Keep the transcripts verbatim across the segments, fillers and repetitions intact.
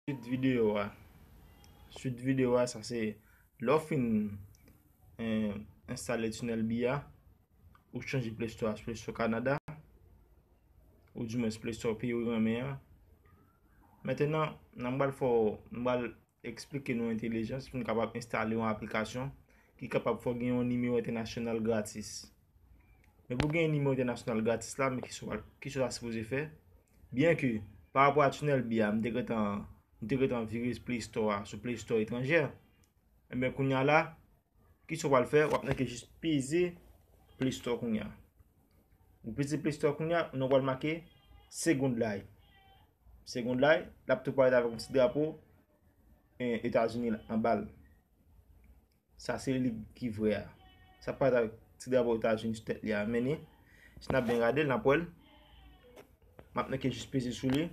Swit videyo a. Swit videyo a, sa se lè w fin, eh, enstale TunnelBee a, ou chanje Play Store a sou Play Store Kanada, ou di mwens Play Store peyi w renmen an. Mentenan, nan m pral fè w, m pral eksplike nou entèlijans pou n kapab enstale yon aplikasyon ki kapab fè w gen yon nimewo entènasyonal gratis. Men pou w gen nimewo entènasyonal gratis la, men kisa w, kisa w ta sipoze fè? Byen ke, pa rapò a TunnelBee a, m te gentan, m te gentan vire Play Store a sou Play Store etranjè. Ebyen, kounye a la, kisa w pral fè? W ap nan ke jis peze Play Store kounye a. Ou peze Play Store kounye a, non w pral make Segond Life. Segond Life, l ap tou parèt avèk yon ti drapo, eh, Etazini anba l. Sa se li ki vrè a. Sa parèt avèk ti drapo Etazini sou tèt li a. Men ni, si n ap byen gade l, n ap wè l. M ap nan ke jis peze sou li.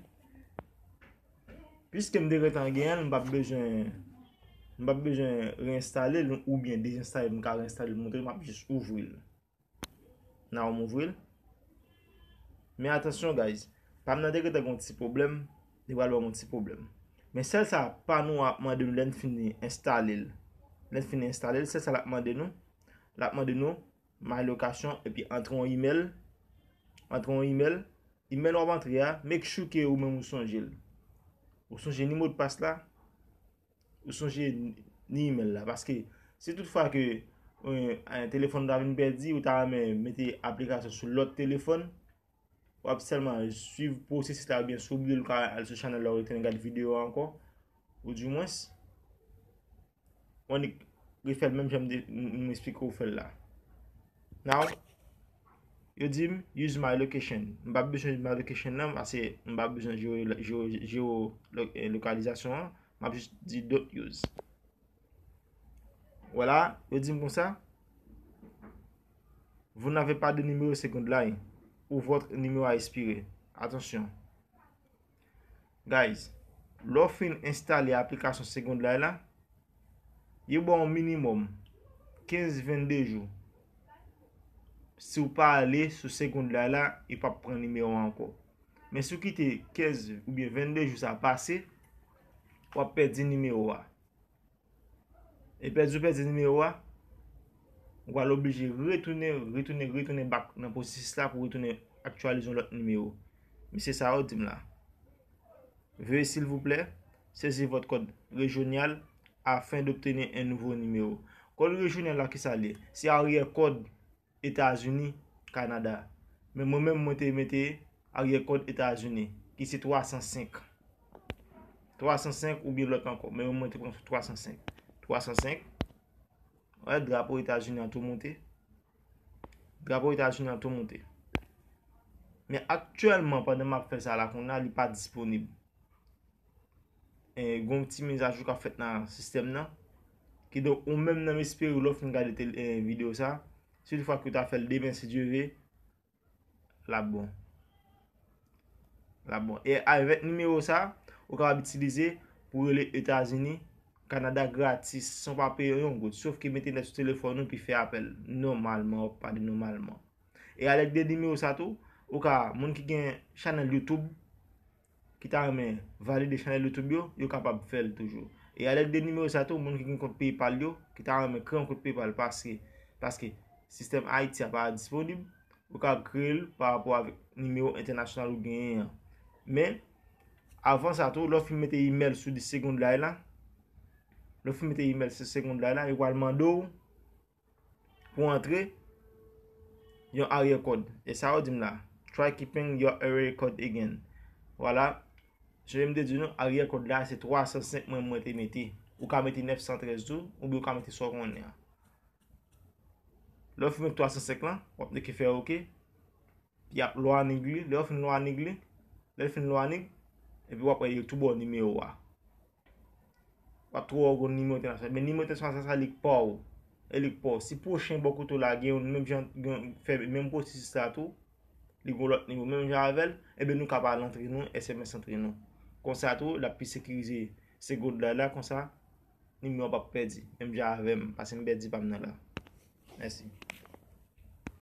Piske m te gentan genyen l, m p ap bezwen, m p ap bezwen reenstale l oubyen dezenstale l, m ka reenstale l, montre m ap jis ouvri l. Nan w m ouvri l. Men atansyon, guys. Pa m nan te gentan gen yon ti pwoblèm, li pral ban m yon ti pwoblèm. Men sèl sa pa nou ap mande nou lè n fini enstale l. Lè n fini enstale l, sèl sa l ap mande nou. L ap mande nou, my location, epi antre yon email. Antre yon email. Email w ap antre a, make sure ke ou menm ou sonje l. Ou sonje ni modpas la, ou sonje ni email la. Paske si toutfwa ke, eh, eh, telefòn ou ta vin pèdi, ou ta renmen mete aplikasyon sou lòt telefòn, w ap sèlman swiv pwosesis la, oubyen si w bliye l, ou ka al sou chanèl la, ou retounen gade videyo a ankò. Ou di mwens, w annik refè l menm jan m de-, m, m esplike w fè l la. Now, yo di m, use my location. M pa bezwen use my location nan, paske m pa bezwen jeo, jeo, jeo lo-, eh, lokalizasyon an. M ap jis di don't use. Vwala, yo di m konsa, vous n'avez pas de numéro Second Life ou votre numéro a expiré. Atansyon. Guys, lè w fin enstale aplikasyon Segond Life la, yo ba w minimòm kenz, vennde jou. Si w pa ale sou Segond Life la, yo p ap pran nimewo a ankò. Men si w kite kenz oubyen vennde jou sa pase, w ap pèdi nimewo a. E pèdi w pèdi nimewo a, ou pral oblije retounen, retounen, retounen back nan pwosesis la pou retounen aktyalize yon lòt nimewo. Men se sa yo di m la. Veuillez, s'il vous plaît, saisir votre code régional afin d'obtenir un nouveau numéro. Kòd rejyonal la, kisa l ye? Se aryè kòd Etazini, Kanada. Men mwen menm, mwen te mete aryè kòd Etazini, ki se twa san senk. Twa san senk oubyen lòt ankò. Men mwen, mwen te pran twa san senk. Twa san senk. Wè, drapo Etazini an tou monte. Drapo Etazini an tou monte. Men aktyèlman, pandan m ap fè sa la kounye a, li pa disponib. E, gen yon ti mizajou k ap fèt nan sistèm nan. Kidonk, ou menm nan, m espere lè w fin gade tel-, e, videyo sa, si toutfwa ke w ta fè l demen, si Dye ve, l ap bon. L ap bon. E avèk nimewo sa, ou kapab itilize pou rele Etazini, Kanada gratis, san w pa peye yon goud. Sof ke mete nèt sou telefòn ou, pi fè apèl nòmalman, w ap pale nòmalman. E alèd de nimewo sa tou, ou ka, moun ki gen chanèl YouTube, ki ta renmen valide chanèl YouTube yo, yo kapab fè l toujou. E alèd de nimewo sa tou, moun ki gen kont PayPal yo, ki ta renmen kreye yon kont PayPal, paske, paske sistèm Ayiti a pa disponib, ou ka kreye l pa rapò avèk nimewo entènasyonal ou genyen an. Men, avan sa tou, lè w fin mete email sou li Segond Life la, lè w fin mete email sou Segond Life la, yo pral mande w pou antre yon aryè kòd. E sa yo di m la, try keeping your area code again. Vwala, jan m te di nou, aryè kòd la se twa san senk mwen, mwen te mete. Ou ka mete nèf san trèz tou, oubyen ou ka mete sa w konnen an. Lè w fin met twa san senk lan, w ap nèke fè oke. Li ap lwanig li, lè w fin lwanig li, lè l fin lwanig, epi w ap wè yo tou ba w nimewo a. W ap twouve w gon nimewo entènasyonal. Men nimewo entènasyonal sa, sa li k pa w. E li k pa w. Si pwochen bò kote w la gen youn menm jan, gen, fè menm pwosesis la tou, li gon lòt nimewo menm jan avè l, ebyen nou ka pale antre nou, S M S antre nou. Konsa tou, l ap pi sekirize Segond Life la, konsa nimewo a p ap pèdi. Menm jan avè m, paske m pèdi pa m nan la. Mèsi.